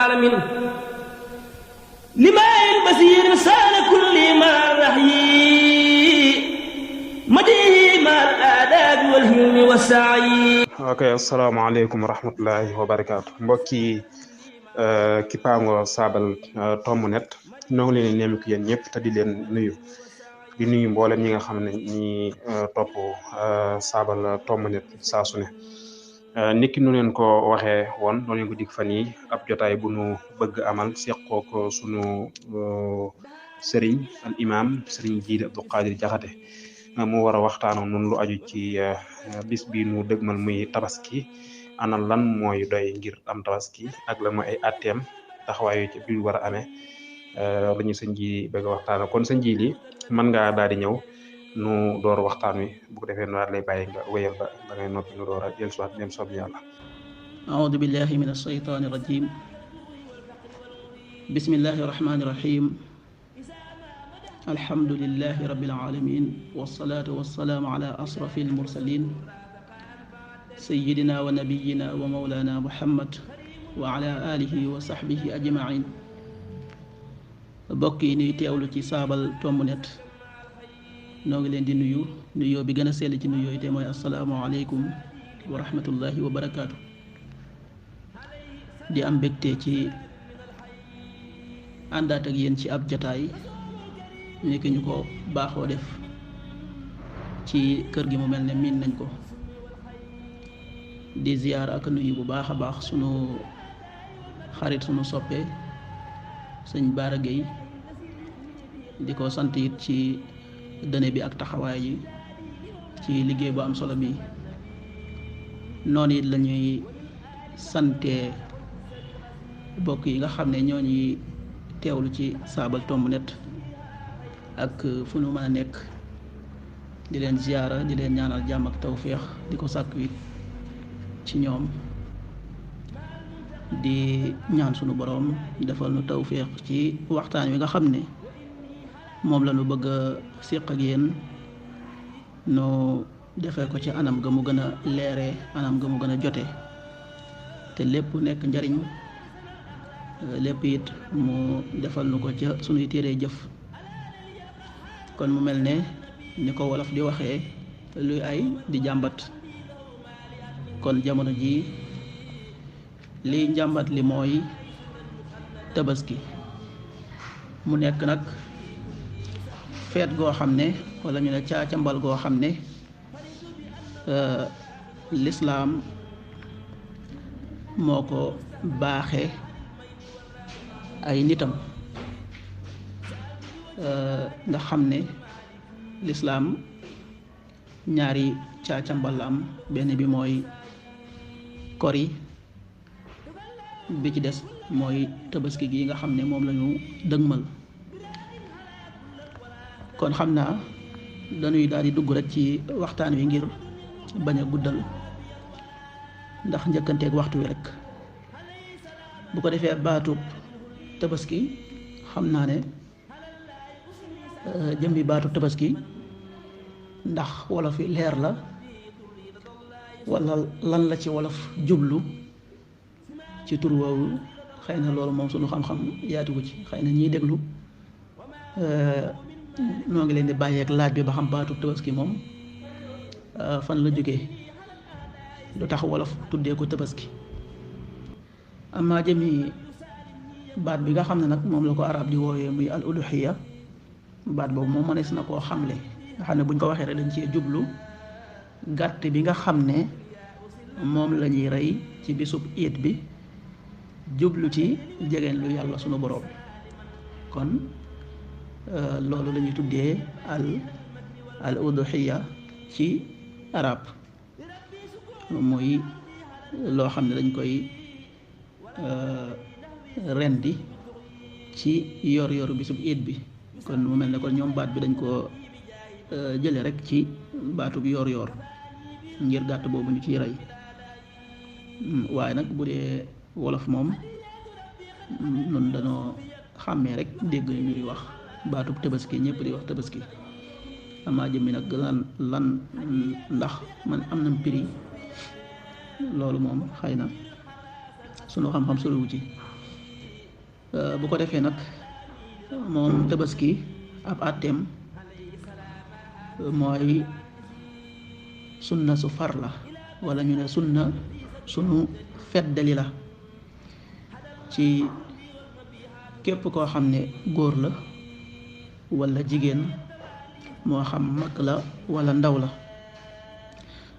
العالمين لماء البصير سال كل ما وحي مديه مع الآداب والهلم والسعي. ok asalaamaaleykum wa rahmatullahi wa barakaatu mbokki Kipango Sabal Tomb Net ñoo ngi leen di nemmiku yéen ñëpp te di leen nuyu di nuyu mboolem ñi nga xam ne ñi topp Sabal Tomb Net saa su ne niki nu leen ko waxee woon noonu leen ko dig fan yi ab jotaay bu nu bëgg amal seqoo ko sunu sëriñ al imam sëriñ Jiili Abdou Qadir Jaxate mu war a waxtaanoo noonu lu aju ci bis bi nu dëgmal muy tabaski ana lan mooy doy ngir am tabaski ak lan mooy ay atteem taxawaayu ci bi war a amee la ñu sëñ ji bëgg a waxtaanoo kon sëñ ji li mën ngaa daal di ñëw nu door waxtaan wi bu ko defee nu daal lay bàyyi nga wéyal ba da ngay noppi nu door a jël soit dem soob yàlla. أعوذ بالله من الشيطان الرجيم بسم الله الرحمن الرحيم الحمد لله رب العالمين والصلاة والسلام على أشرف المرسلين سيدنا ونبينا ومولانا محمد وعلى آله وصحبه أجمعين bokk yi ñuy teewlu ci Sabal Tomb Net noo ngi leen di nuyoo bi gën a sell ci nuyoo yi te mooy asalaamaaleykum wa rahmatullahi wa barakaatu. di am mbégte ci àndaat ak yéen ci ab jataay nekk ñu ko baaxoo def ci kër gi mu mel ne miin nañ ko di ziyaar ak nuyu bu baax a baax sunu xarit sunu soppe sëñ Bara Gueye di ko sant it ci dëne bi ak taxawaay yi ci liggéey bu am solo bi noonu it lañuy sante bokk yi nga xam ne ñoo ñuy teewlu ci Sabal Tomb Net ak fu nu mën a nekk di leen ziyaara di leen ñaanal jàmm ak tawféex di ko sàkku it ci ñoom di ñaan sunu boroom defal nu tawféex ci waxtaan wi nga xam ne moom la nu bëgg a séq ak yéen nu defee ko ci anam ga mu gën a leeree anam ga mu gën a jote te lépp nekk njariñ lépp it mu defal nu ko ca sunuy téere jëf kon mu mel ne ni ko wolof di waxee luy ay di jàmbat kon jamono ji liy njàmbat li mooy tabaski mu nekk nag feet goo xam ne wala ñu ne caacambal goo xam ne lislaam moo ko baaxe ay nitam nga xam ne lislaam ñaari caacambal la am benn bi mooy kori bi ci des mooy tabaski gi nga xam ne moom la ñu dëgmal kon xam naa dañuy daal di dugg rek ci waxtaan wi ngir bañ a guddal ndax njëkkanteeg waxtu wi rek bu ko defee baatub tabaski xam naa ne jëmbi baatu tabaski ndax wolof yi leer la wala lan la ci wolof jublu ci tur woowu xëy na loolu moom sunu xam-xam yaatu ko ci xëy na ñiy déglu noo ngi leen di bàyyeek laaj bi ba xam baatu tabaski moom fan la jógee lu tax wolof tuddee ko tabaski amaa jëmi baat bi nga xam ne nag moom la ko arab di wooyee muy al uluhiya baat boobu moom mënees na koo xamle nga xam ne buñ ko waxee rek dañ cee jublu gàtt bi nga xam ne moom la ñuy rey ci bisub iid bi jublu ci jegeen lu yàlla sunu boroom kon loolu la ñuy tuddee al uduhiya ci arab muy loo xam ne dañ koy rendi ci yor yoru bisub iid bi kon mu mel ne kon ñoom baat bi dañ koo jële rek ci baatub yor yor ngir gàtt boobu ñu ciy rey waaye nag bu dee wolof moom nun dañoo xàmmee rek dégg ñu di wax baatub tabaski ñëpp di wax tabaski amaa jëmmi nag lan ndax man am na prix loolu moom xëy na sunu xam-xam soriwu ci bu ko defee nag moom tabaski ab àtteem mooy sunna su far la wala ñu ne sunna sunu feddali la ci képp koo xam ne góor la wala jigéen moo xam mag la wala ndaw la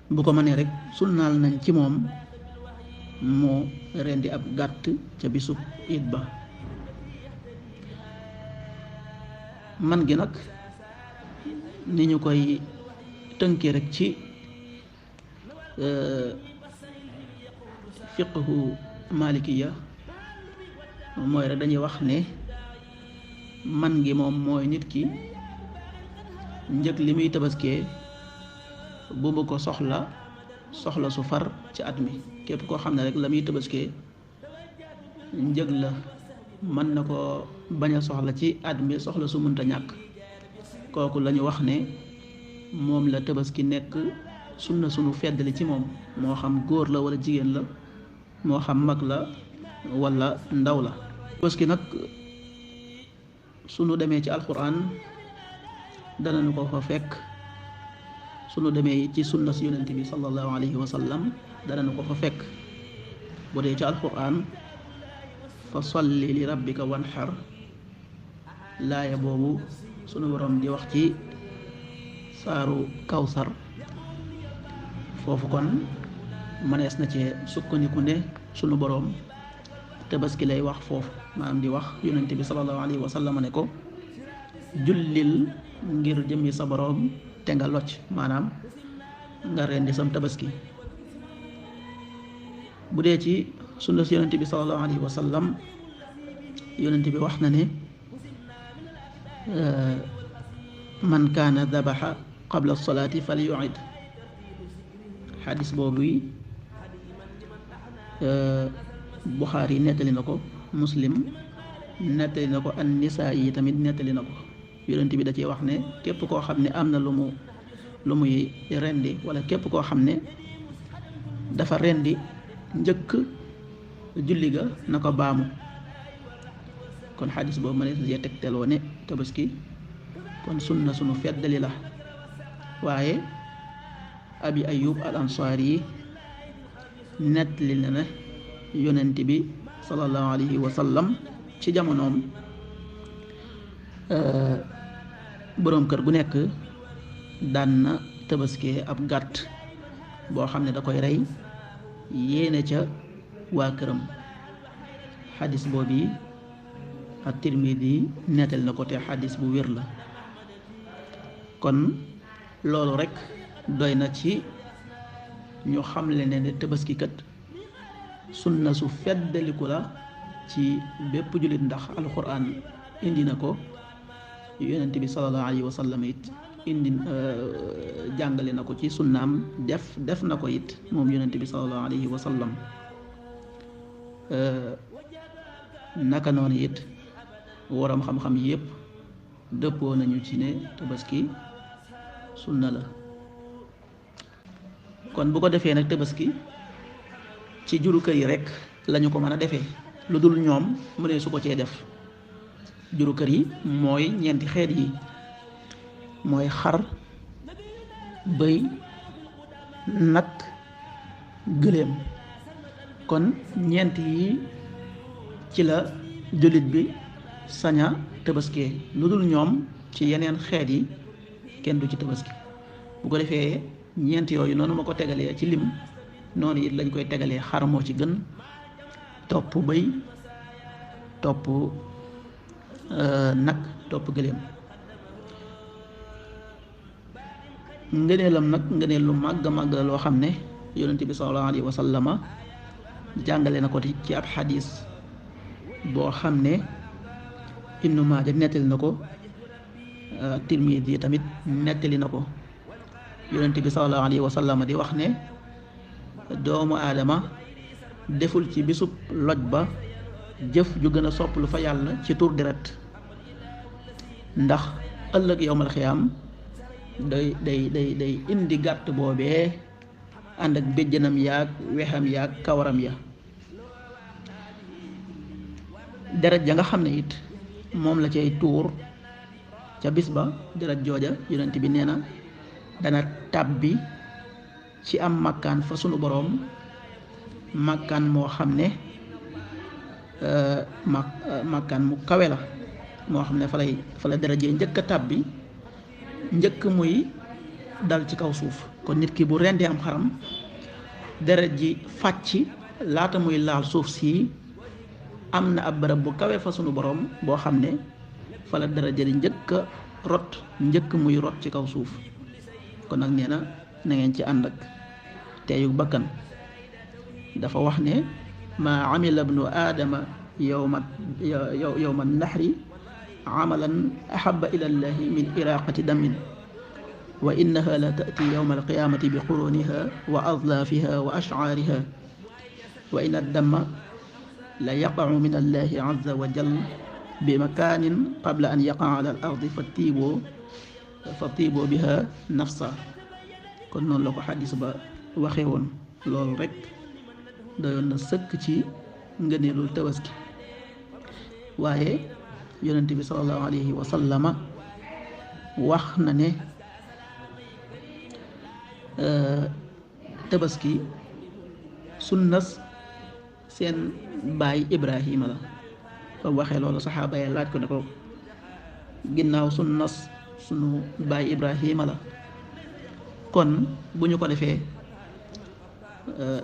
bu ko mënee rek sunnaal nañ ci moom moo rendi ab gàtt ca bisub it ba. man gi nag ni ñu koy tënkee rek ci fiqhu malikiya mooy rek dañuy wax ne man gi moom mooy nit ki njëg li muy tabaskee bu ko soxla su far ci at mi képp koo xam ne rek la muy tabaskee njëg la mën na ko bañ a soxla ci at mi soxla su mënta ñàkk kooku la ñu wax ne moom la tabaski nekk sunna sunu feddali ci moom moo xam góor la wala jigéen la moo xam mag la wala ndaw la. tabaski nag sunu demee ci alquran danañu ko fa fekk sunu demee ci sunna si yonent bi sallallahu alayhi wa sallam danañu ko fa fekk bu dee ci alquran fa salli li rabbika wanhar laaya boobu sunu borom di wax ci saaru kawsar foofu kon mënees na cee sukkandiku ne sunu borom tabaski lay wax foofu maanaam di wax yonent bi sallallahu alayhi wa sallam ne ko jullil ngir jëmmi sa borom te nga locc maanaam nga rendi sam tabaski. bu dee ci sunna si yonent bi sallallahu alayhi wa sallam yonent bi wax na ne man kaana dabaxa qabla salaati fal yuid xadis boobu yi Buxaari nettali na ko Muslim nettali na ko an-Nisaa yi tamit nettali na ko yonent bi da cee wax ne képp koo xam ne am na lu muy rendi wala képp koo xam ne dafa rendi njëkk julli ga na ko baamu kon xadis boobu ma ne sa tegteloo ne tabaski kon sunna sunu feddali la waaye abi ayub al ansaari yi nettali na ne yonent bi sallallahu alayhi wa sallam ci jamonoom boroom kër gu nekk daan na tabaskee ab gàtt boo xam ne da koy rey yéene ca waa këram xadis boobu yi at-Tirmidi nettal na ko te xadis bu wér la kon loolu rekk doy na ci ñu xamle ne tabaski kat sunna su feddaliku la ci bépp jullit ndax alquran indi na ko yonent bi sallallahu alayhi wa sallam it indi jàngale na ko ci sunnaam def na ko it moom yonent bi sallallahu alayhi wa sallam naka noonu it waram xam-xam yépp dëppoo nañu ci ne tabaski sunna la kon bu ko defee nag tabaski ci juru kër yi rek lañu ko mën a defee lu dul ñoom mu ne su ko cee def juru kër yi mooy ñeenti xeet yi mooy xar bëy nag gëléem kon ñeent yi ci la jullit bi saña tabaskee lu dul ñoom ci yeneen xeet yi kenn du ci tabaski bu ko defee ñeent yooyu noonu ma ko tegalee ci lim noonu it lañ koy tegalee xar moo ci gën topp bëy topp nag topp gëléem ngëneelam nag ngëneel lu màgg màgg la loo xam ne yonent bi sallallahu alayhi wa sallama jàngale na ko ci ab xadis boo xam ne Ibnu Maaja nettali na ko Tirmidi tamit nettali na ko yonent bi sallallahu alayhi wa sallama di wax ne doomu aadama deful ci bisub loj ba jëf ju gën a sopp lu fa yàlla ci tur deret ndax ëllëg yowmal xiyaam day indi gàtt boobee ànd ak béjjanam yaag wexam yaag kawaram ya deret ja nga xam ne it moom la cay tuur ca bis ba deret jooja yonent bi nee na dana tàbbi ci am makkaan fa sunu boroom makkaan moo xam ne makkaan mu kawe la moo xam ne fa la deret jee njëkk a tàbbi njëkk muy dal ci kaw suuf kon nit ki bu rendee am xaram deret ji fàcc laata muy laal suuf si am na ab bërëb bu kawe fa sunu borom boo xam ne fa la deret ji njëkk a rot njëkk muy rot ci kaw suuf kon nag nee na ngeen ci ànd ak teeyu bakkan dafa wax ne maa amila ibnu aadama yowma nahri amalan ahaba ila llahi min iraqati damin wa innaha la taati yowma alqiyamati bi quruniha wa adlaafiha wa ashcaariha wa in addama la yaqacu min allahi azza wa jal bi makaanin qabla an yaqaca ala al ardi fa tiiboo biha nafsa kon noonu la ko xadis ba waxee woon loolu rek doyoon na sëkk ci ngëneelul tabaski waaye yonent bi sallallahu alayhi wa sallama wax na ne tabaski sunnas seen baay Ibrahima la ba waxee loolu saxaaba yi laaj ko ne ko ginnaaw sunnas sunu baay Ibrahima la kon bu ñu ko defee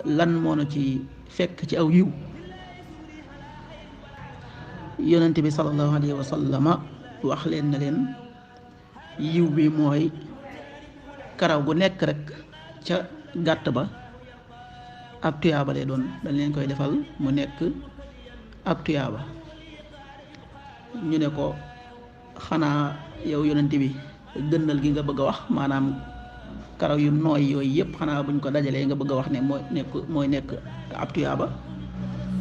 lan moo na ci fekk ci aw yiw yonent bi sallallahu alayhi wa sallama wax leen na leen yiw bi mooy karaw gu nekk rek ca gàtt ba ab tuyaaba lay doon dañ leen koy defal mu nekk ab tuyaaba ñu ne ko xanaa yow yonent bi gënnal gi nga bëgg a wax maanaam karaw yu nooy yooyu yëpp xanaa buñ ko dajalee nga bëgg a wax ne mooy nekk ab tuyaaba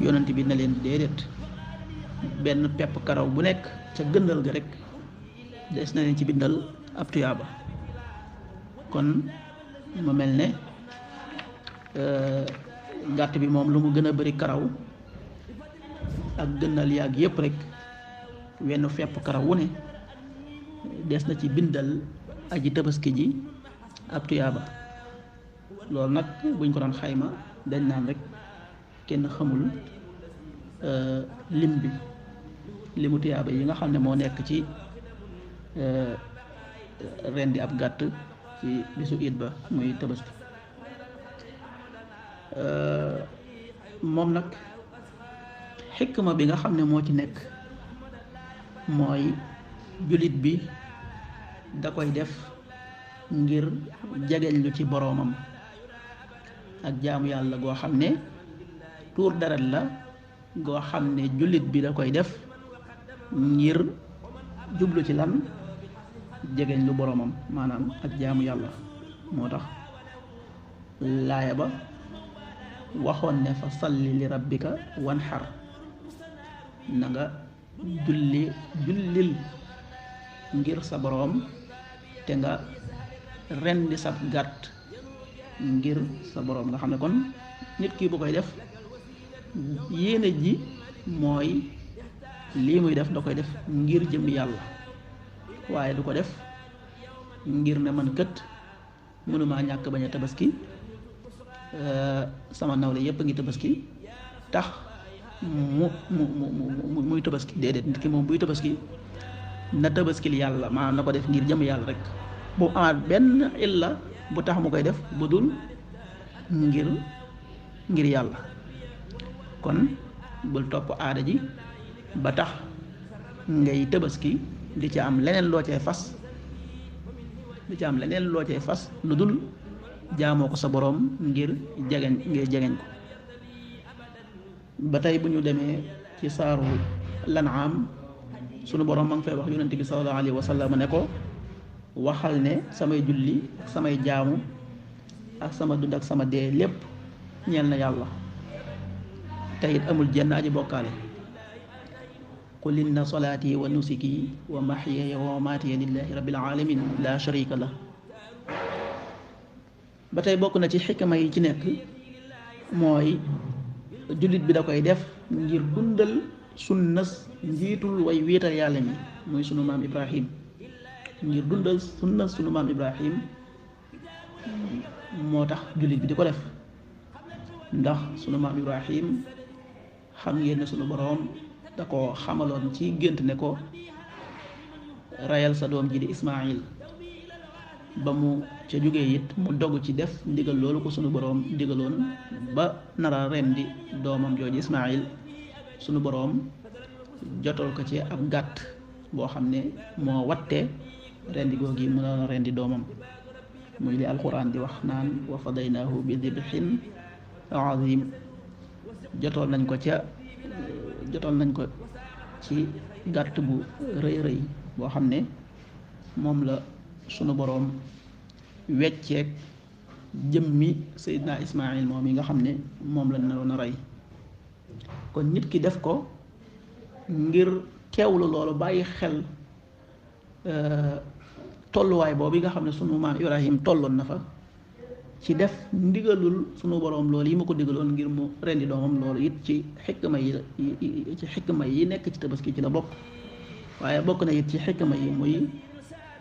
yonent bi ne leen déedéet benn pepp karaw bu nekk ca gëndal ga rek des na leen ci bindal ab tuyaaba kon mu mel ne gàtt bi moom lu mu gën a bari karaw ak gënal yaag yëpp rek wenn fepp karaw wu ne des na ci bindal aji tabaski ji ab tuyaaba loolu nag buñ ko doon xayma dañ naan rek kenn xamul lim bi limu tuyaaba yi nga xam ne moo nekk ci rendi ab gàtt ci bisu iid ba muy tabaski moom nag xikma bi nga xam ne moo ci nekk mooy jullit bi da koy def ngir jegeñ lu ci boroomam ak jaamu yàlla goo xam ne tuur deret la goo xam ne jullit bi da koy def ngir jublu ci lan jegeñ lu boroomam maanaam ak jaamu yàlla moo tax laaya ba waxoon ne fa salli li rabbika wanhar na nga jullil ngir sa boroom te nga rendi sab gàtt ngir sa boroom nga xam ne kon nit ki bu koy def yéene ji mooy lii muy def da koy def ngir jëm yàlla waaye du ko def ngir ne man kët mënumaa ñàkk bañ a tabaski sama nawle yépp a ngi tabaski tax muy tabaski déedéet nit ki moom buy tabaski na tabaskil yàlla maanaam na ko def ngir jëm yàlla rek bu amaat benn illa bu tax mu koy def bu dul ngir yàlla kon bul topp aada ji ba tax ngay tabaski di ci am leneen loo cay fas lu dul jaamoo ko sa boroom ngir jegeñ ko ba tey bu ñu demee ci saaru Lan'am sunu boroom ma ngi fay wax yonent bi sallallahu alayhi wa sallam ne ko waxal ne samay julli ak samay jaamu ak sama dund ak sama dee lépp ñeel na yàlla te it amul jenn aji bokkaale qul inna salaati wa nusuki wa mahyaya wa mamaatiya lillahi rabbil alamin la sharika lah ba tey bokk na ci xikma yi ci nekk mooy jullit bi da koy def ngir dundal sunnas njiitul way wéetal yàlla mi muy sunu maam Ibrahim ngir dundal sunnas sunu maam Ibrahim moo tax jullit bi di ko def ndax sunu maam Ibrahim xam ngeen ne sunu boroom da ko xamaloon ci gént ne ko rayal sa doom ji di Ismaayil ba mu ca jógee it mu dogu ci def ndigal loolu ko sunu boroom digaloon ba nara rendi doomam jooju Ismaayil sunu boroom jotal ko ci ab gàtt boo xam ne moo watte rendi googi mu doon rendi doomam muy li alquran di wax naan wa fadaynaahu bi dibhin azim jotoon nañ ko ci gàtt bu rëy rëy boo xam ne moom la sunu boroom wecceek jëmmi Seydina Ismaayil moom yi nga xam ne moom la naroon a rey kon nit ki def ko ngir teewlu loolu bàyyi xel tolluwaay boobu yi nga xam ne sunu maam Ibrahim tolloon na fa ci def ndigalul sunu boroom loolu yi ma ko digaloon ngir mu rendi doomam loolu it ci xikma yi nekk ci tabaski ci la bokk waaye bokk na it ci xikma yi muy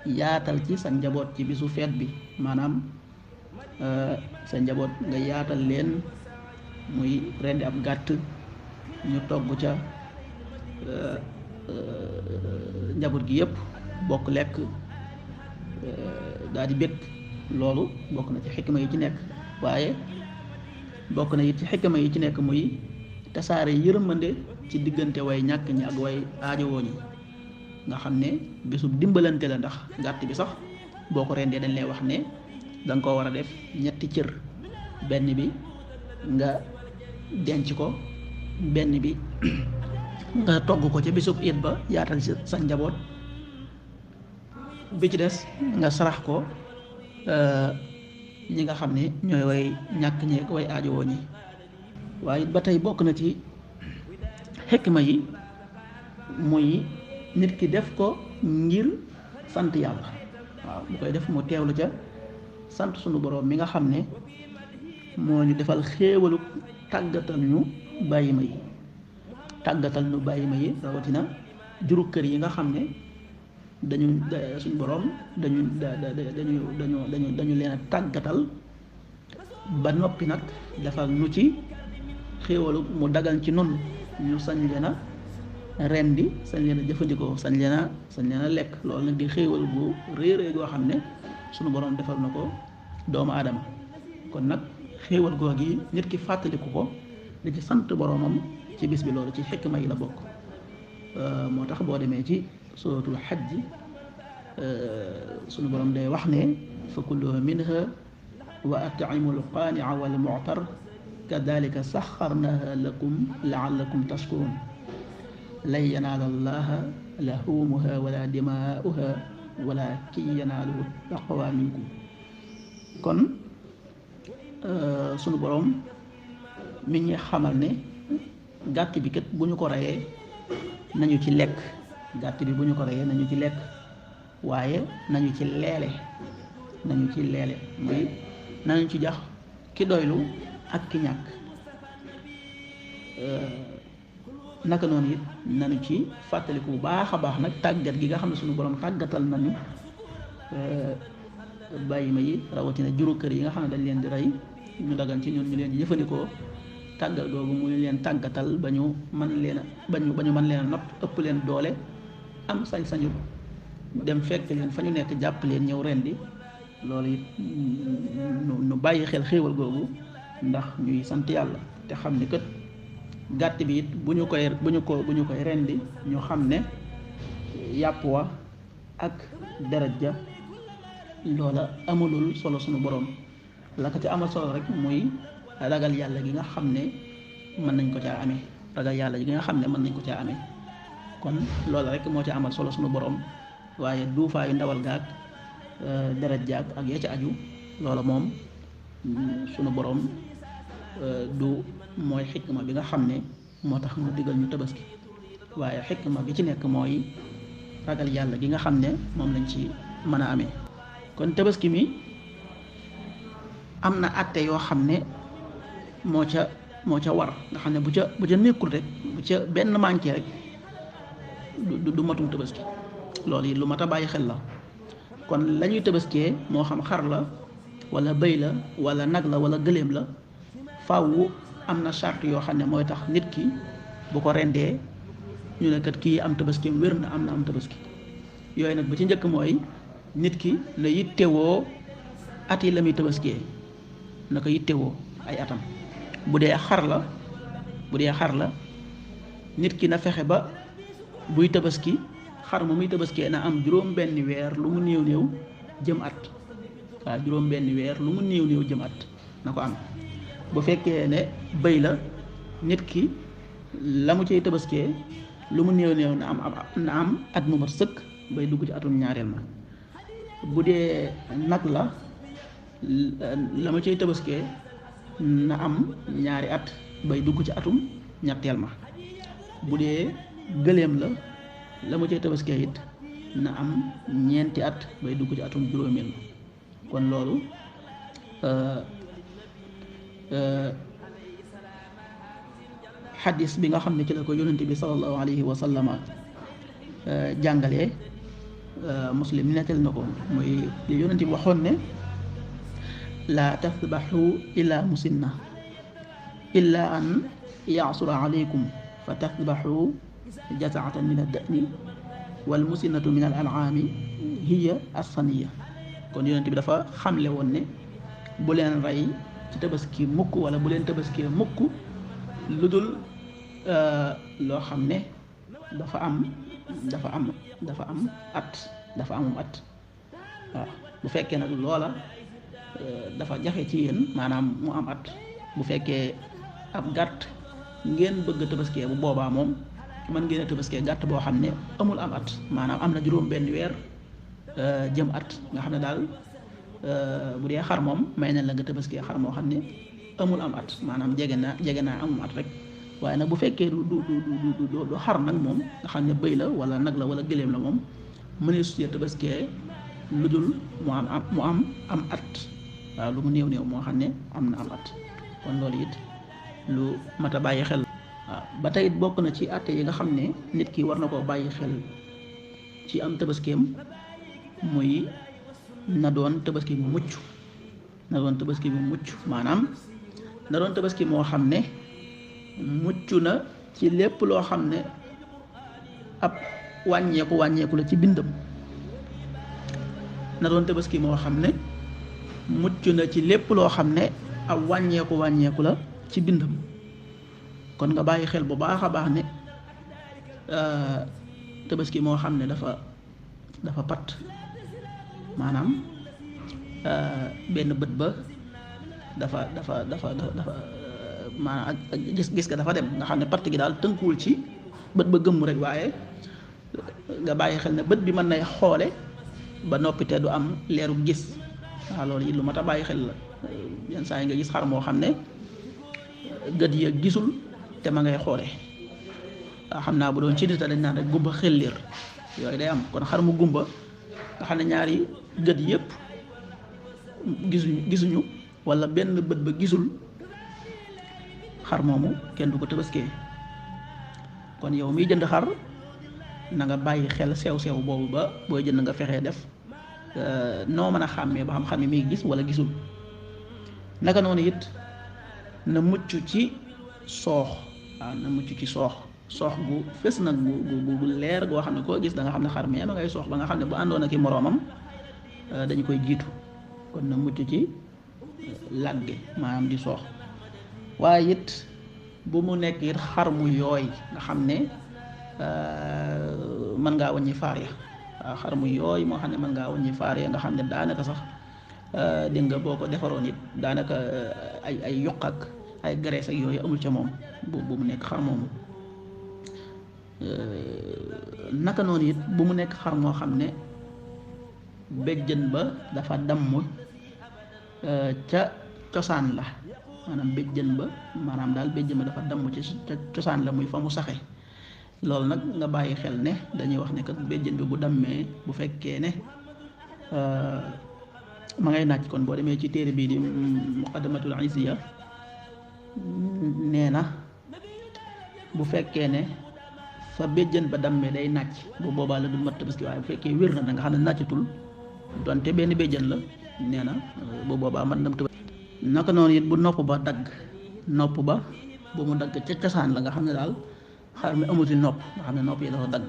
yaatal ci sa njaboot ci bisu feet bi maanaam sa njaboot nga yaatal leen muy rendi ab gàtt ñu togg ca njaboot gi yëpp bokk lekk daal di bég loolu bokk na ci xikma yi ci nekk waaye bokk na it ci xikma yi ci nekk muy tasaare yërmande ci diggante way ñàkk ñi ak way aajowoo ñi nga xam ne bésub dimbalante la ndax gàtt bi sax boo ko rendee dañ lay wax ne danga ko war a def ñetti cër benn bi nga denc ko benn bi nga togg ko ca bésub it ba yaatal ci sa njaboot bi ci des nga sarax ko ñi nga xam ne ñooy way ñàkk ñeeg way aajowoo ñi waaye ba tey bokk na ci xikma yi muy nit ki def ko ngir sant yàlla waaw bu koy def mu teewlu ca sant sunu boroom mi nga xam ne moo ñu defal xéewalu tàggatal ñu bàyyi ma yi rawatina juru kër yi nga xam ne suñu boroom dañu leen a tàggatal ba noppi nag defal nu ci xéewalu mu dagal ci nun ñu sañ leen a rendi sañ leen a jëfandikoo sañ leen a lekk loolu nag di xéewal bu réy goo xam ne sunu boroom defal na ko doomu aadama kon nag xéewal goo gi nit ki fàttaliku ko di ci sant boroomam ci bis bi loolu ci xikma yi la bokk moo tax boo demee ci suratul xajj sunu boroom day wax ne fa kulu minha wa at'imu alqaani'a wal mu'tar kadhalika saxarnaha lakum la'allakum tashkurun lan yanaala allaha luhumuha wala dimaa'uha walakin yanaaluhu taqwa minkum kon sunu boroom mi ñuy xamal ne gàtt bi kat bu ñu ko reyee nañu ci lekk waaye nañu ci leele muy nañu ci jax ki doylu ak ki ñàkk naka noonu it nañu ci fàttaliku bu baax a baax nag tàggat gi nga xam ne suñu borom tàggatal nañu bàyyi ma yi rawatina juru kër yi nga xam ne dañ leen di rey ñu dagan ci ñun ñu leen di jëfandikoo tàggat googu mu leen tàggatal ba ñu mën leen a not ëpp leen doole am sañ-sañu dem fekk leen fa ñu nekk jàpp leen ñëw rendi loolu it nu bàyyi xel xéewal googu ndax ñuy sant yàlla te xam ni kat gàtt bi it bu ñu koy rendi ñu xam ne yàpp wa ak deret ja loola amalul solo sunu borom la ko ca amal solo rek muy ragal yàlla gi nga xam ne mën nañ ko caa amee kon loola rek moo ca amal solo sunu borom waaye duufaayu ndawal gaag deret jaag ak ya ca aju loola moom sunu borom du mooy xikma bi nga xam ne moo tax mu digal ñu tabaski waaye xikma bi ci nekk mooy ragal yàlla gi nga xam ne moom lañ ci mën a amee kon tabaski mi am na àtte yoo xam ne moo ca moo ca war nga xam ne bu ca nekkul rek bu ca benn manqué rek du matum tabaski loolu it lu mat a bàyyi xel la kon la ñuy tabaskee moo xam xar la wala bëy la wala nag la wala gëléem la faaw am na charte yoo xam ne mooy tax nit ki bu ko rendee ñu ne kat kii am tabaski wér na am tabaski yooyu nag ba ci njëkk mooy nit ki na yittewoo at yi la muy tabaskee na ko yittewoo ay atam bu dee xar la nit ki na fexe ba buy tabaski xar mu muy tabaskee na am juróom benn weer lu mu néew jëm at waaw juróom benn weer lu mu néew jëm at na ko am bu fekkee ne bëy la nit ki la mu cay tabaskee lu mu néew na am at mu mat sëkk bay dugg ci atum ñaareel ma bu dee nag la mu cay tabaskee na am ñaari at bay dugg ci atum ñetteel ma bu dee gëléem la mu cay tabaskee it na am ñeenti at bay dugg ci atum juróomeel ma kon loolu xadis bi nga xam ne ci la ko yonent bi sallallahu alayhi wa sallama jàngalee muslim nettal na ko muy li yonent bi waxoon ne laa tasbaxu illa musinna illa an yaasura alaykum fa tasbaxu jasaatan min addani wal musinnatu min al an'aami hiya assaniya kon yonent bi dafa xamle woon ne bu leen rey ci tabaski mukk wala bu leen tabaskee mukk lu dul loo xam ne dafa amum at waaw bu fekkee nag loola dafa jafe ci yéen maanaam mu am at bu fekkee ab gàtt ngeen bëgg a tabaskee bu boobaa moom mën ngeen a tabaskee gàtt boo xam ne amul am at maanaam am na juróom benn weer jëm at nga xam ne daal bu dee xar moom may na la nga tabaskee xar moo xam ne amul am at maanaam jege naa amum at rek waaye nag bu fekkee du xar nag moom nga xam ne bëy la wala nag la wala gëléem la moom mënee su tabaskee lu dul mu am at waaw lu mu néew moo xam ne am na am at kon loolu it lu mat a bàyyi xel waaw ba tey it bokk na ci àtte yi nga xam ne nit ki war na koo bàyyi xel ci am tabaskeem muy na doon tabaski bu mucc maanaam na doon tabaski moo xam ne mucc na ci lépp loo xam ne ab wàññeeku la ci bindam na doon tabaski moo xam ne mucc na ci lépp loo xam ne ab wàññeeku la ci bindam kon nga bàyyi xel bu baax a baax ne tabaski moo xam ne dafa pat maanaam benn bët ba dafa maanaam ak gis ga dafa dem nga xam ne patt gi daal tënkuwul ci bët ba gëmm rek waaye nga bàyyi xel ne bët bi mën nay xoole ba noppi te du am leeru gis waaw loolu it lu mat a bàyyi xel la yenn saa yi nga gis xar moo xam ne gët ya gisul te ma ngay xoole waaw xam naa bu doon ci nita dañ naan rek gumba xellir yooyu day am kon xar mu gumba nga xam ne ñaari gët yëpp gisuñu wala benn bët ba gisul xar moomu kenn du ko tabaskee kon yow miy jënd xar na nga bàyyi xel sew boobu ba booy jënd nga fexee def noo mën a xàmmee ba xam ne mi gis wala gisul naka noonu it na mucc ci soox waaw na mucc ci soox gu fës nag bu leer goo xam ne koo gis da nga xam ne xar mee ma ngay soox ba nga xam ne bu àndoon ak i moroomam dañu koy jiitu kon na mucc ci lagge maanaam di soox waaye it bu mu nekk it xar mu yooy nga xam ne mën ngaa wàññi faar ya waaw xar mu yooy moo xam ne mën ngaa wàññi faar ya nga xam ne daanaka sax dégg nga boo ko defaroon it daanaka ay yuq ak ay graisse ak yooyu amul ca moom bu mu nekk xar moomu naka noonu it bu mu nekk xar moo xam ne béjjën ba dafa damm ca cosaan la maanaam béjjën ba dafa damm ci cosaan la muy fa mu saxe loolu nag nga bàyyi xel ne dañuy wax ne kat béjjën bi bu dammee bu fekkee ne ma ngay naaj kon boo demee ci téere bii di muqaddamatul izziya nee na bu fekkee ne fa béjjën ba dammee day nàcc bu boobaa la du mat tabaski, waaye bu fekkee wér na nga xam ne nàccatul donte benn béjjën la nee na bu boobaa mat na tabaski. naka noonu it bu nopp ba dagg, nopp ba bu mu dagg ca cosaan la nga xam ne daal xar mi amuti nopp, nga xam ne nopp yi dafa dagg,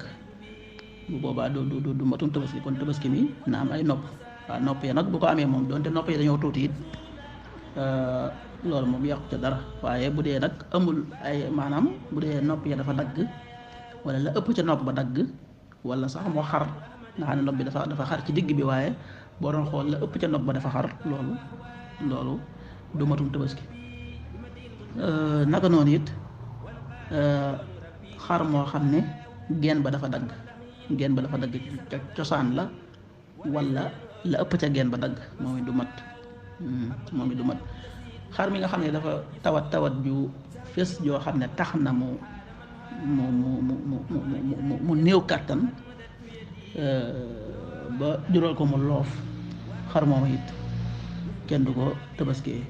bu boobaa du matum tabaski. kon tabaski mi na am ay nopp. waaw nopp yi nag bu ko amee moom donte nopp yi dañoo tuuti it loolu moom yàqu ca dara, waaye bu dee nag amul ay maanaam bu dee nopp yi dafa dagg wala la ëpp ca nopp ba dagg wala sax moo xar nga xam ne nopp bi dafa xar ci digg bi, waaye boo doon xool la ëpp ca nopp ba dafa xar, loolu du matum tabaski. naka noonu it xar moo xam ne geen ba dafa dagg, geen ba dafa dagg ca cosaan la wala la ëpp ca geen ba dagg, moom it du mat. xar mi nga xam ne dafa tawat ju fés joo xam ne tax na mu néew kàttan ba jural ko mu loof, xar moom it kenn du ko tabaskee.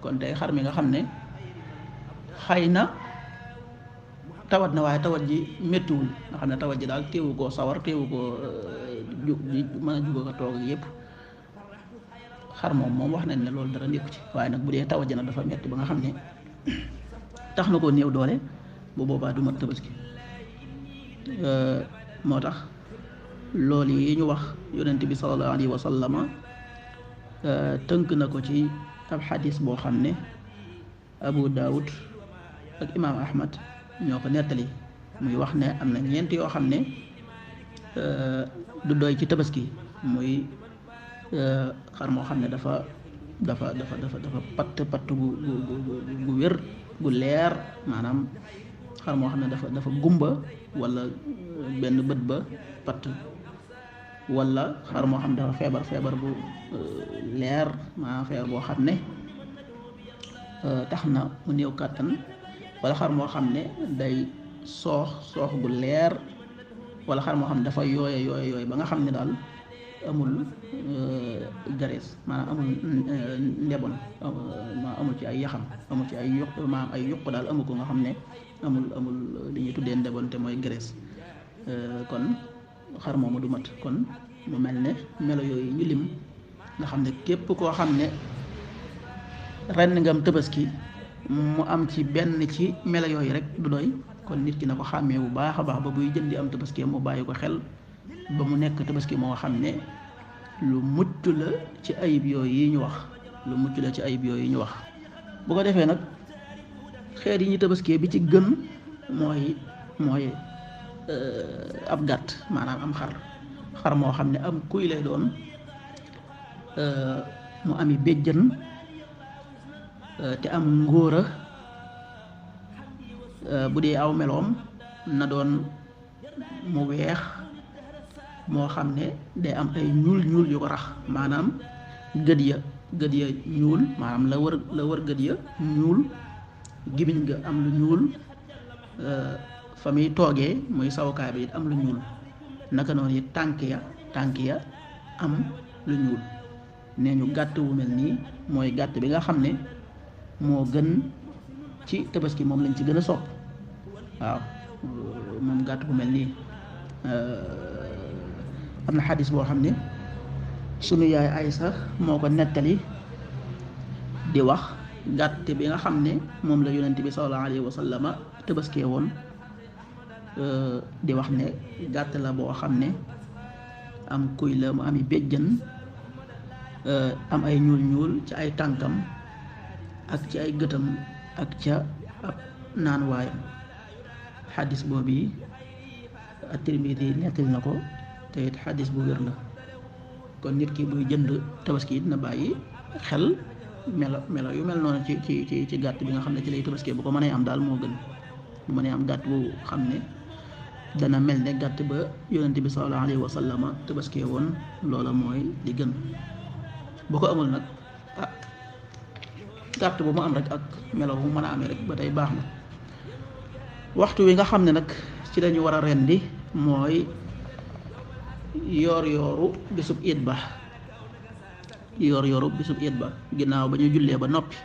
kon tey xar mi nga xam ne xëy na tawat na waaye tawat ji méttiwul, nga xam ne tawat ji daal téewu koo sawar, téewu koo mën a juga ko toog yëpp, xar moom wax nañ ne loolu dara nekku ci. waaye nag bu dee tawat ji nag dafa metti ba nga xam ne tax na koo néew doole, bu boobaa du mat tabaski. moo tax loolu yi ñu wax yonent bi sallallahu alayhi wa sallama tënk na ko ci ab xadis boo xam ne Abu Daawud ak imaam Ahmad ñoo ko nettali, muy wax ne am na ñeent yoo xam ne du doy ci tabaski, muy xar moo xam ne dafa patt gu wér gu leer, maanaam xar moo xam ne dafa gumba wala benn bët ba patt, wala xar moo xam ne dafa feebar bu leer, maanaam feebar boo xam ne tax na mu néew kàttan, wala xar moo xam ne day soox gu leer, wala xar moo xam ne dafa yooy ba nga xam ne daal amul garees, maanaam amul ndebon, amul ci ay yaxam, amul ci ay yuq, maanaam ay yuq daal amu ko, nga xam ne amul li ñuy tuddee ndebon te mooy garees. kon xar moomu du mat. kon mu mel ne melo yooyu ñu lim nga xam ne képp koo xam ne ren ngam tabaski mu am ci benn ci melo yooyu rek du doy. kon nit ki na ko xàmmee bu baax a baax ba buy jëndi am tabaski mu bàyyi ko xel ba mu nekk tabaski moo xam ne lu mucc la ci ayib yooyu ñu wax, bu ko defee nag xeet yi ñu tabaski bi ci gën mooy ab gàtt, maanaam am xar moo xam ne am kuy lay doon, mu ami béjjën te am ngóora, bu dee aw meloom na doon mu weex moo xam ne day am ay ñuul yu ko rax, maanaam gët ya ñuul, maanaam la wër gët ya ñuul, gimiñ nga am lu ñuul, fa muy toogee muy sawukaay bi it am lu ñuul, naka noonu it tànk ya am lu ñuul. nee ñu gàtt wu mel nii mooy gàtt bi nga xam ne moo gën ci tabaski, moom lañ ci gën a sopp. waaw moom gàtt bu mel nii am na xadis boo xam ne sunu yaay Aysa moo ko nettali di wax gàtt bi nga xam ne moom la yonent bi sallallahu alayhi wa sallama tabaskee woon, di wax ne gàtt la boo xam ne am kuy la, mu ami béjjën, am ay ñuul ci ay tànkam ak ci ay gëtam ak ca ab naan waayam. xadis boobu yi at-Tirmidi nettali na ko te it xadis bu wér la. kon nit ki buy jënd tabaski it na bàyyi xel melo yu mel noonu ci gàtt bi nga xam ne ci lay tabaski. bu ko mënee am daal moo gën, bu mënee am gàtt bu xam ne dana mel ne gàtt ba yonent bi sallallahu alayhi wa sallama tabaski woon, loola mooy li gën. bu ko amul nag gàtt bu mu am rek ak melo bu mën a amee rek ba tey baax na. waxtu wi nga xam ne nag ci lañu war a rendi mooy yoor-yooru bisub iid ba, ginnaaw ba ñu jullee ba noppi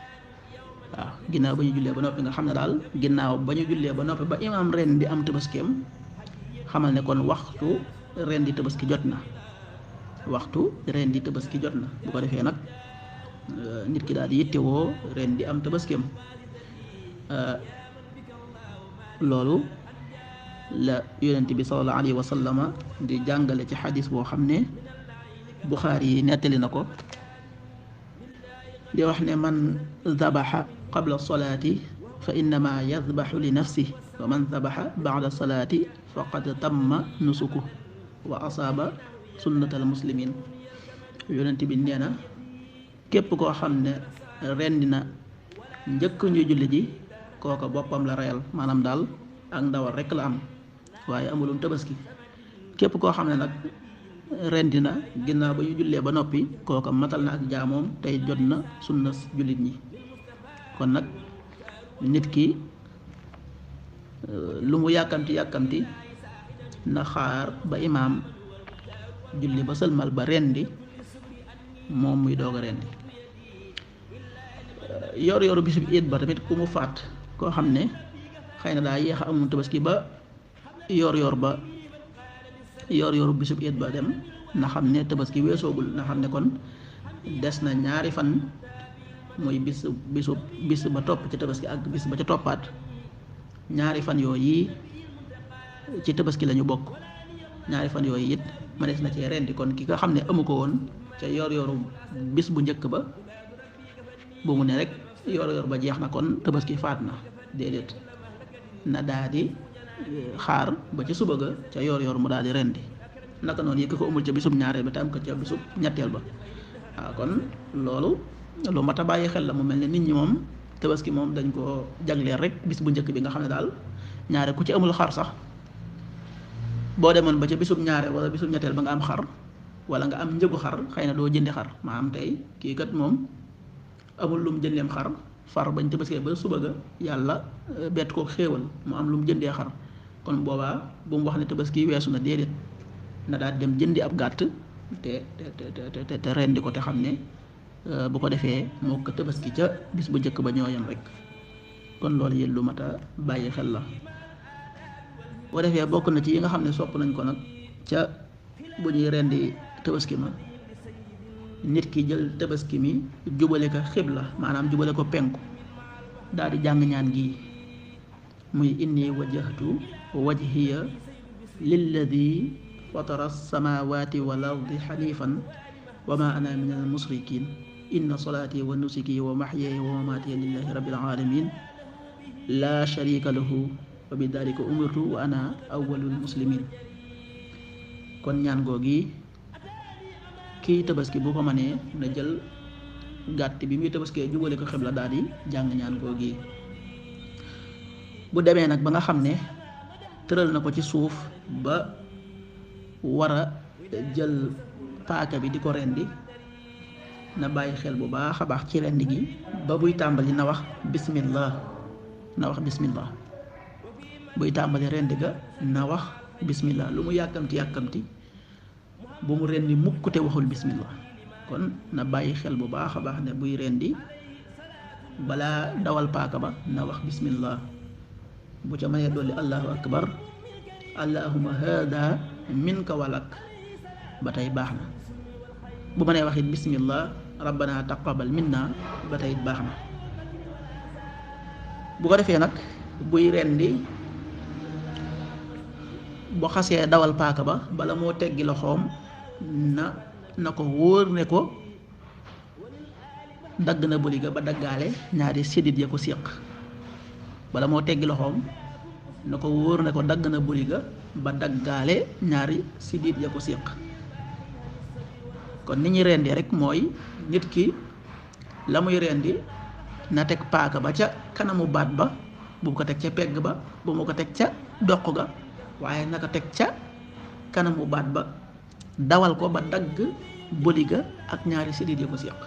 waaw ginnaaw ba ñu jullee ba noppi nga xam ne daal ginnaaw ba ñu jullee ba noppi ba imaam ren di am tabaskeem xamal ne kon waxtu ren di tabaski jot na waxtu ren di tabaski jot na bu ko defee nag nit ki daal di yittewoo ren di am tabaskeem loolu la yonent bi sallallahu alayhi wa sallama di jàngale ci xadis boo xam ne Buxaari yi nettali na ko di wax ne man zabaxa qabla salaati fa innama yazbaxu li nafsihi wa man zabaxa ba'da salaati faqad tamma nusuku wa asaaba sunnatal muslimin yonent bi nee na képp koo xam ne rendi na njëkk ñu julli ji kooka boppam la reyal maanaam daal ak ndawal rekk la am waaye amulum tabaski képp koo xam ne nag rendi na ginnaaw ba ñu jullee ba noppi kooka matal na ak jaamoom tey jot na sunna jullit ñi kon nag nit ki lu mu yàkkamti na xaar ba imaam julli ba sëlmal ba rendi moom muy doog a rendi yor yoru bisub iid ba tamit ku mu faat koo xam ne xëy na daa yéex a amul tabaski ba yor yoru bisub iid ba dem na xam ne tabaski weesoogul na xam ne kon des na ñaari fan muy bis ba topp ci tabaski ak bis ba ca toppaat ñaari fan yooyu ci tabaski lañu bokk ñaari fan yooyu it ma des na cee rendi kon ki nga xam ne amu ko woon ca yoru bis bu njëkk ba bu mu ne rek yor ba jeex na kon tabaski faat na déedéet na daa di xaar ba ci suba ga ca yor mu daal di rendi naka noonu yi ko amul ca bisub ñaareel ba tam ko ca bisub ñetteel ba waaw kon loolu lu mat a bàyyi xel la mu mel ne nit ñi moom tabaski moom dañ ko jagleel rek bis bu njëkk bi nga xam ne daal ñaare ku ci amul xar sax boo demoon ba ca bisub ñaareel wala bisub ñetteel ba nga am xar wala nga am njëgu xar xëy na doo jëndi xar maa am tey kii kat moom amul lu mu jëndeem xar far bañ tabaskee ba suba ga yàlla bett ko xéewal mu am lu mu jëndee xar kon boobaa bu mu wax ne tabaski weesu na déedéet na daal dem jëndi ab gàtt te rendi ko te xam ne bu ko defee moo ko tabaski ca bis bu njëkk ba ñoo yem rek kon loolu yéen lu mat a bàyyi xel la boo defee bokk na ci yi nga xam ne sopp nañ ko nag ca bu ñuy rendi tabaski ma nit ki jël tabaski mi jubale ko xibla maanaam jubale ko penku daal di jàng ñaan gi muy inni wajjahtu wajhiya lilladi fatara samawati wal ardi xanifan wa ma ana min al musrikin inna salaati wa nusuki wa mahyaya wa mamati lillahi rabbil alamin la sharika lahu wa bi dalika umirtu wa ana awwalul muslimin kon ñaan googi kii tabaski bu ko mënee na jël gàtt bi muy tabaskee jubale ko xibla daal di jàng ñaan googi bu demee nag ba nga xam ne tëral na ko ci suuf ba war a jël paaka bi di ko rendi na bàyyi xel bu baax a baax ci rendi gi ba buy tàmbali na wax bismillah buy tàmbali rendi ga na wax bismillah lu mu yàkkamti bu mu rendi mukk te waxul bismillah kon na bàyyi xel bu baax a baax ne buy rendi balaa dawal paaka ba na wax bismillah bu ca mënee dolli allahu akbar allahumma hada minka walak ba tey baax na bu mënee waxit bismillah rabbana taqabbal minna ba tey baax na bu ko defee nag buy rendi boo xasee dawal paaka ba bala moo teggi loxoom na ko wóor ne ko dagg na bëli ga ba daggaale ñaari sédit ya ko séq bala moo teggi loxoom na ko wóor ne ko dagg na bëli ga ba daggaale ñaari sédit ya ko séq kon ni ñuy rendi rek mooy nit ki la muy rendi na teg paaka ba ca kanamu baat ba bu ko teg ca pegg ba bu mu ko teg ca doq ga waaye naka teg ca kanamu baat ba dawal ko ba dagg bëli ga ak ñaari sédit ya ko séq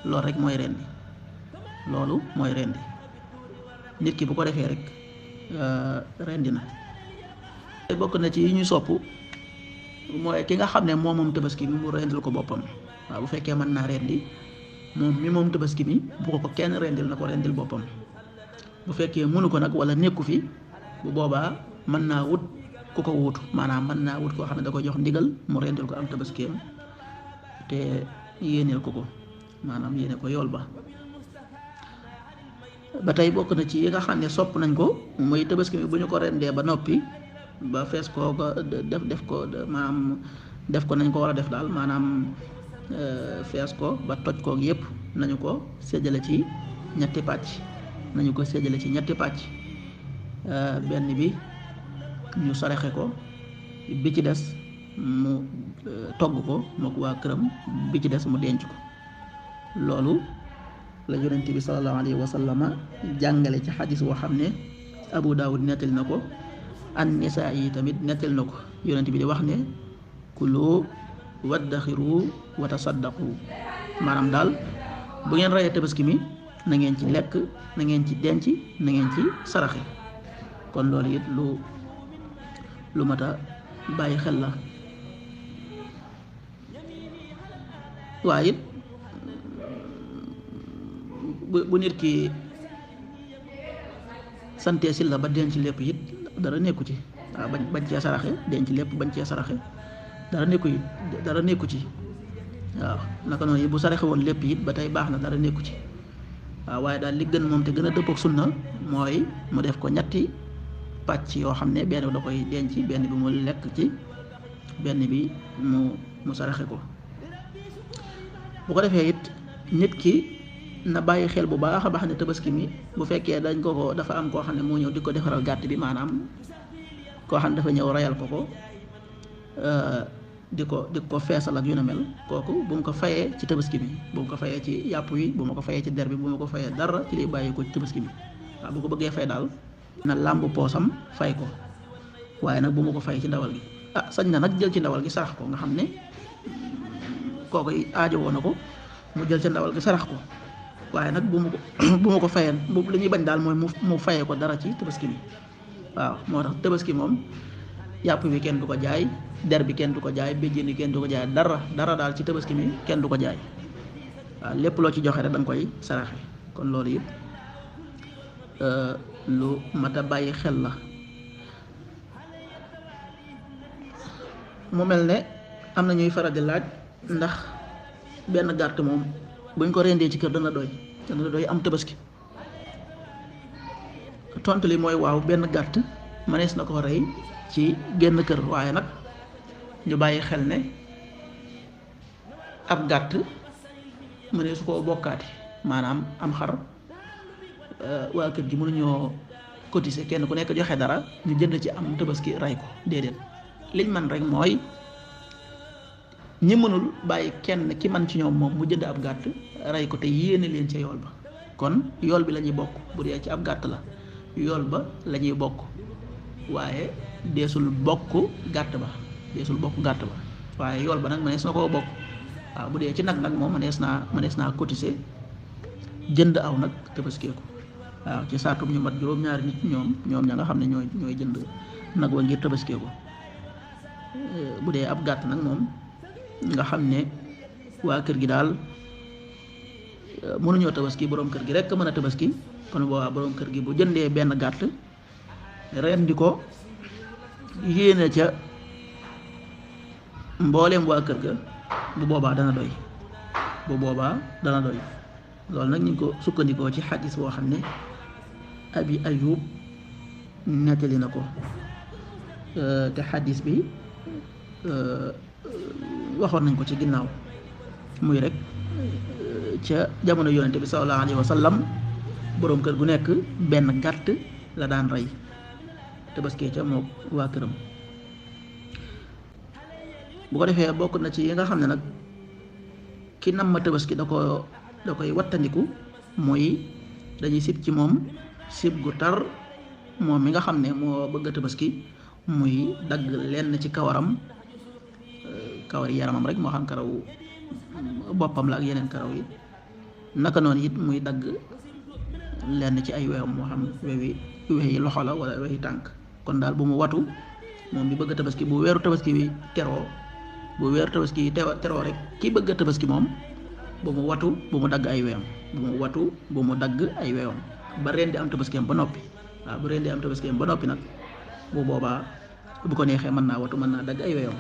loolu rek mooy rendi loolu mooy rendi nit ki bu ko defee rek rendi na bokk na ci yi ñu sopp mooy ki nga xam ne moom tabaski bi mu rendil ko boppam waaw bu fekkee mën naa rendi moom mi moom tabaski mi bu ko kenn rendil na ko rendil boppam. bu fekkee mënu ko nag wala nekku fi bu boobaa mën naa wut ku ko wuutu maanaam mën naa wut koo xam ne da ko jox ndigal mu rendil ko am tabaskeem te yéeneel ko maanaam yéene ko yool ba tey bokk na ci yi nga xam ne sopp nañ ko muy tabaski mi bu ñu ko rendee ba noppi ba fees koo ko def ko maanaam def ko nañ ko war a def daal maanaam fees ko ba toj koog yëpp nañu ko séddale ci ñetti pàcc benn bi ñu saraxe ko bi ci des mu togg ko mook waa këram bi ci des mu denc ko loolu la yonent bi sallallahu alayhi wa sallama jàngale ci xadis boo xam ne Abu Daawud nettali na ko an-Nisaa yi tamit nettali na ko yonent bi di wax ne kulu waddaxiru wa tasaddaqu maanaam daal bu ngeen reyee tabaski mi na ngeen ci lekk na ngeen ci denc na ngeen ci saraxe kon loolu it lu mat a bàyyi xel la waaye it bu nit ki sante si la ba denc lépp it dara nekku ci waaw bañ cee saraxe denc lépp bañ cee saraxe dara nekku ci waaw naka noonu bu saraxe woon lépp it ba tey baax na dara nekku ci waaw waaye daal li gën moom te gën a dëppook sunna mooy mu def ko ñetti pàcc yoo xam ne benn bi da koy denc benn bi mu lekk ci benn bi mu saraxe ko bu ko defee it nit ki na bàyyi xel bu baax a baax ne tabaski mi bu fekkee dañ ko dafa am koo xam ne moo ñëw di ko defaral gàtt bi maanaam koo xam ne dafa ñëw rayal ko di ko feesal ak yu na mel kooku bu mu ko fayee ci tabaski bi bu mu ko fayee ci yàpp wi bu ma ko fayee ci der bi bu ma ko fayee dara ci liy bàyyi ko ci tabaski bi waaw bu ko bëggee fay daal na làmb poosam fay ko waaye nag bu ma ko fay ci ndawal gi sañ na nag jël ci ndawal gi sarax ko nga xam ne kooku aajo woo na ko mu jël ci ndawal gi sarax ko waaye nag bu ma ko fayee li ñuy bañ daal mooy mu fayee ko dara ci tabaski bi waaw moo tax tabaski moom yàpp bi kenn du ko jaay der bi kenn du ko jaay béjjén yi kenn du ko jaay dara daal ci tabaski mi kenn du ko jaay waaw lépp loo ci joxe rek da nga koy saraxe kon loolu it lu mat a bàyyi xel la mu mel ne am na ñuy faral di laaj ndax benn gàtt moom buñ ko rendee ci kër dana doy am tabaski tontu li mooy waaw benn gàtt mënees na ko rey ci genn kër waaye nag ñu bàyyi xel ne ab gàtt mënees su koo bokkaati maanaam am xar waa kër gi mënuñoo cotiser kenn ku nekk joxe dara ñu jënd ci am tabaski rey ko déedéet liñ man rek mooy ñi mënul bàyyi kenn ki man ci ñoom moom mu jënd ab gàtt rey ko te yéene leen ca yool ba kon yool bi la ñuy bokk bu dee ci ab gàtt la yool ba la ñuy bokk waaye deesul bokk gàtt ba waaye yool ba nag mënees na koo bokk waaw bu dee ci nag moom mënees naa cotiser jënd aw nag tabaskee ko waaw ci saatum ñu mat juróom-ñaari nit ñoom ña nga xam ne ñooy jënd nag wa ngir tabaskee ko bu dee ab gàtt nag moom nga xam ne waa kër gi daal mënuñoo tabaski borom kër gi rek mën a tabaski kon boobaa borom kër gi bu jëndee benn gàtt rendi ko yéene ca mbooleem waa kër ga bu boobaa dana doy loolu nag ñu ngi ko sukkandikoo ci xadis boo xam ne Abi Ayub nettali na ko te xadis bi waxoon nañ ko ci ginnaaw muy rek ca jamono yonente bi sallallahu alayhi wa sallam boroom kër gu nekk benn gàtt la daan rey tabaskee ca moo waa këram bu ko defee bokk na ci yi nga xam ne nag ki nam ma tabaski da koy wattandiku mooy dañuy sib ci moom sib gu tar moom mi nga xam ne moo bëgg a tabaski muy dagg lenn ci kawari yaramam rek moo xam karaw boppam la ak yeneen karaw yi naka noonu it muy dagg lenn ci ay weewam moo xam weyi loxo la wala weyi tànk kon daal bu mu watu moom bi bëgg a tabaski bu weeru tabaski bi teroo rek ki bëgg a tabaski moom bu mu watu bu mu dagg ay weewam bu mu watu bu mu dagg ay weewam ba rendi am tabaskeem ba noppi waaw bu rendi am tabaskeem ba noppi nag bu boobaa bu ko neexee mën naa watu mën naa dagg ay weewam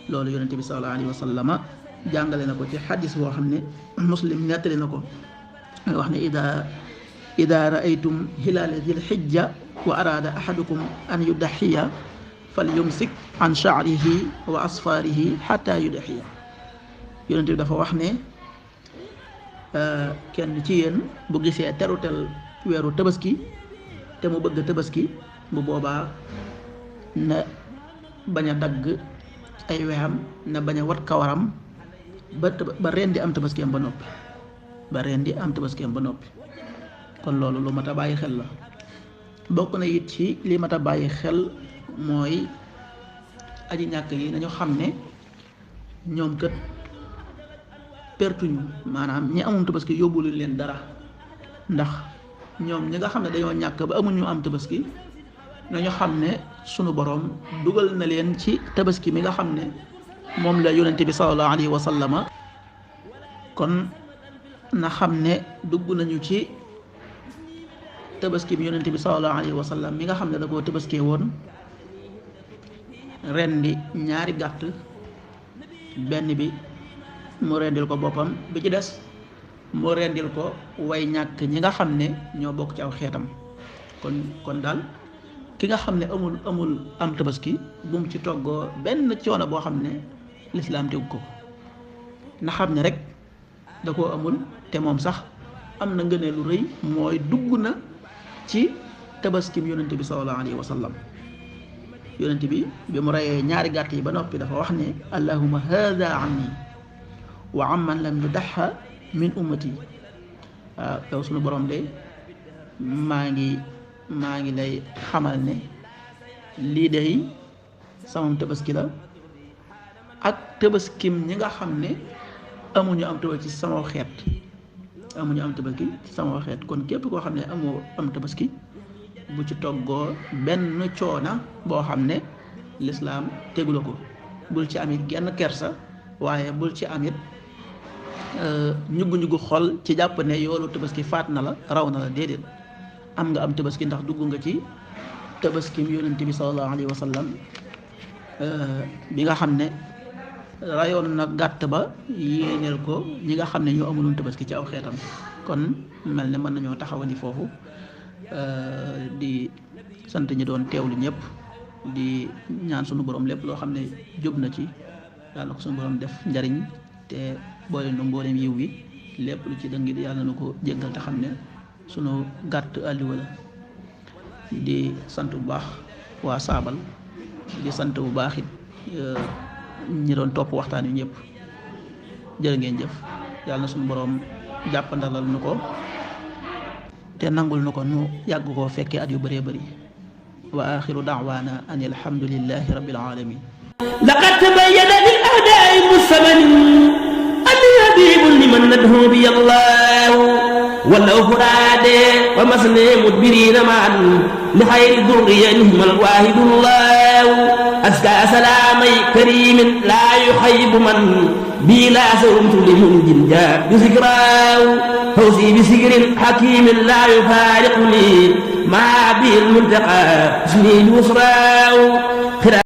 loolu yonent bi sallallahu alayhi wa sallama jàngale na ko ci xadis boo xam ne Muslim nettali na ko wax ne ida raaytum hilaala dil xijja wa araada ahadukum an yudaxiya fal yumsik an shaarihi wa asfaarihi xata yudaxiya yonent bi dafa wax ne kenn ci yéen bu gisee terutel weeru tabaski te mu bëgg tabaski bu boobaa na bañ a dagg ay weexam na bañ a wat kawaram ba rendi am tabaskeem ba noppi kon loolu lu mat a bàyyi xel la bokk na it ci li mat a bàyyi xel mooy aji ñàkk yi nañu xam ne ñoom kët pertuñu maanaam ñi amum tabaski yóbbulu leen dara ndax ñoom ñi nga xam ne dañoo ñàkk ba amuñu am tabaski nañu xam ne sunu boroom dugal na leen ci tabaski mi nga xam ne moom la yonente bi sallallahu alayhi wa sallama kon na xam ne dugg nañu ci tabaski bi yonente bi sallallahu alayhi wa sallam mi nga xam ne da koo tabaskee woon rendi ñaari gàtt benn bi mu rendil ko boppam bi ci des mu rendil ko way ñàkk ñi nga xam ne ñoo bokk ci aw xeetam kon daal ki nga xam ne amul am tabaski bu mu ci toggoo benn coono boo xam ne lislaam tegu ko na xam ne rek da koo amul te moom sax am na ngëneel lu rëy mooy dugg na ci tabaskim yonent bi sallallahu alayhi wa sallam yonent bi mu reyee ñaari gàtt yi ba noppi dafa wax ne allahumma hada anni wa amman lam yudaxa min ummati waaw yow sunu borom de maa ngi lay xamal ne lii day sama tabaski la ak tabaskim ñi nga xam ne amuñu am tabaski ci sama xeet kon képp koo xam ne amoo am tabaski bu ci toggoo benn coona boo xam ne lislaam tegula ko bul ci amit genn kersa waaye bul ci amit ñuggu xol ci jàpp ne yoolu tabaski faat na la raw na la déedéet am nga am tabaski ndax dugg nga ci tabaskim yonent bi sallallahu alayhi wa sallam bi nga xam ne rayoon na gàtt ba yéeneel ko ñi nga xam ne ñoo amuloon tabaski ci aw xeetam kon mel ne mën nañoo taxawani foofu di sant ñi doon teewlu ñëpp di ñaan sunu borom lépp loo xam ne jub na ci yàlla ko sunu borom def njariñ te boole nu mboolem yiw wi lépp lu ci dëngi yàlla na ko jéggal te xam ne sunu gàtt àlliwa la di sant bu baax waa saabal di sant bu baax it ñi doon topp waxtaan wi ñëpp jërë ngeen jëf yàlla na sunu borom jàppandalal nu ko te nangul nu ko nu yàgg koo fekkee at yu bëree bëri wa axiru daawaana an alhamdulillahi rabbil alamin laqad tabayyana lil a'daa'i musaman anni habibun liman nad'u bi allah walaw furaade wa masne mudbirina ma'an li xayri durriya nihmal waahidullah aska salaamay karimin laa yuxaybu man bii laa sawmtu li munjin jaa bi zikraaw fawzi bi zikrin hakimin laa yufaariquni maa bil muntaqa husni yusraaw